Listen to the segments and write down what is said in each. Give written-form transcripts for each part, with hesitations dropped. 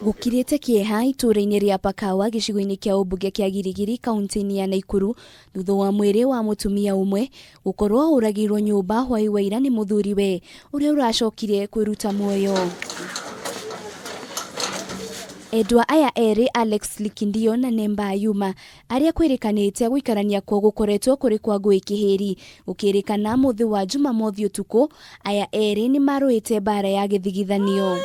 Gũkirĩte kĩeha itũũra-inĩ rĩa Pakawa gĩcigo-inĩ kĩa ũmbunge kĩa Girigiri kaunti-inĩ ya Naikuru thutha wa mwĩrĩ wa mũtumia ũmwe gũkorwo ũragĩirwo nyũmba hwaĩ wa ira nĩ mũthuriwe ũrĩa ũracokire kwĩruta muoyo. Endwa aya erĩ Alex Likindio na Nemba Ayuma arĩa kwĩrĩkanĩte gũikarania kwao gũkoretwo kũrĩ kwa ngũĩ kĩhĩri. Gũkĩrĩkana mũthĩ wa Jumamothi ũtukũ, aya erĩ nĩ marũĩte mbara ya gĩthigithanio.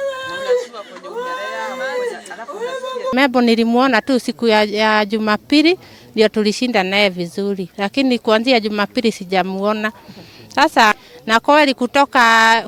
Membo nilimuona tu siku ya Jumapili ndio tulishinda naye vizuri, lakini kuanzia Jumapili sijamuona. Sasa na kweli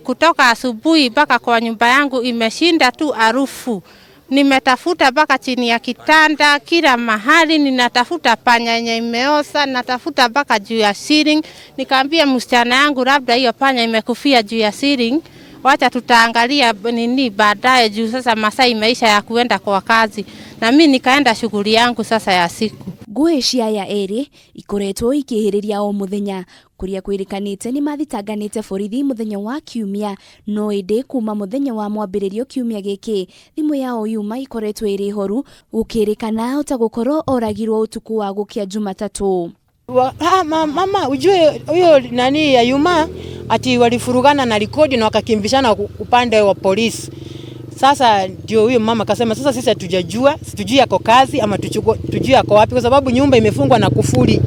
kutoka asubuhi mpaka kwa nyumba yangu imeshinda tu harufu. Nimetafuta mpaka chini ya kitanda, kila mahali ninatafuta panya yenye imeoza, natafuta mpaka juu ya ceiling. Nikaambia msichana yangu labda hiyo panya imekufia juu ya ceiling, wacha tutaangalia nini baadaye, juu sasa masaa imeisha ya kuenda kwa kazi. Na mimi nikaenda shughuli yangu sasa ya siku. Ngũĩ cia aya erĩ ikoretwo ikĩhĩrĩria o mũthenya kũrĩa kwĩrĩkanĩte nĩ mathitanganĩte borithi mũthenya wa kiumia, no ĩndĩ kuma mũthenya wa mwambĩrĩrio kiumia gĩkĩ thimũ yao yuma ikoretwo ĩrĩ horu gũkĩrĩkana ota gũkorwo oragirwo ũtukũ wa gũkĩa Jumatatũ. Mama ujue huyo nani ya Yuma ati walifurugana na rekodi na wakakimbishana upande wa polisi. Sasa ndio huyo mama akasema sasa sisi hatujajua, situjui yako kazi ama tujui yako wapi, kwa sababu nyumba imefungwa na kufuli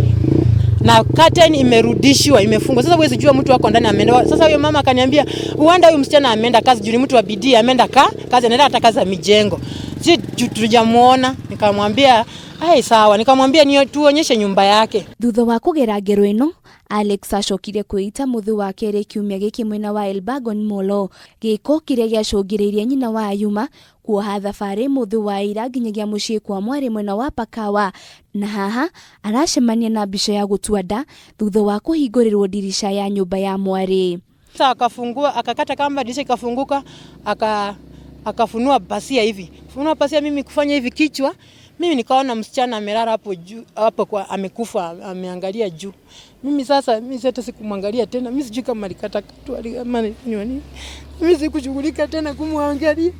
na curtain imerudishwa imefungwa. Sasa huwezi jua mtu wako ndani ameenda. Sasa huyo mama akaniambia huenda huyu msichana ameenda kazi, juu ni mtu wa bidii, ameenda kazi, anaenda hata kazi ya mijengo. Si tujamuona. Nikamwambia ai sawa, nikamwambia ni tuonyeshe nyumba yake. Thutha wa kũgera ngero ĩno, Alex acokire kwĩita mũthĩ wa kerĩ kiumia gĩkĩ mwena wa Elbagon Molo, gĩko kĩrĩa gĩacũngĩrĩirie nyina wa Ayuma kuoha thabarĩ mũthĩ wa ira nginyagia mũciĩ kwa mwarĩ mwena wa Pakawa, na haha aracemania na mbica ya gũtua nda thutha wa kũhingũrĩrwo ndirica ya nyũmba ya mwarĩ. Sasa akafungua, akakata kamba, dirisha ikafunguka, akafunua pasia hivi. Funua pasia, mimi kufanya hivi kichwa, mimi nikaona msichana amelala hapo juu, hapo kwa amekufa, ameangalia juu. Mimi sasa, mimi hata sikumwangalia tena. Mimi sijui kama alikata kitu, ama alifanywa nini. Mimi sikushughulika tena kumwangalia.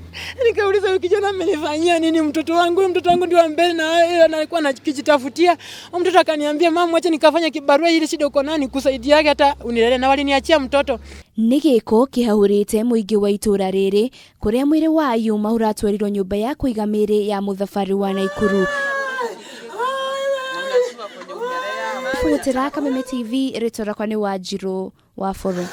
Nikauliza huyu kijana amenifanyia nini mtoto wangu? Huyu mtoto wangu ndio wa mbele na yeye alikuwa anakijitafutia. Huyu mtoto akaniambia mama, acha nikafanya kibarua ili shida uko nani kusaidia yake hata unilelee, na waliniachia mtoto. Nĩ gĩko kĩhahũrĩte mũingĩ wa itũũra rĩrĩ kũrĩa mwĩrĩ wa Ayuma ũratwarirwo nyũmba ya kũiga mĩĩrĩ ya mũthabarĩ wa Naikuru. Buotera Kameme TV, rĩtwa rĩakwa nĩ Wanjirũ wa Boro.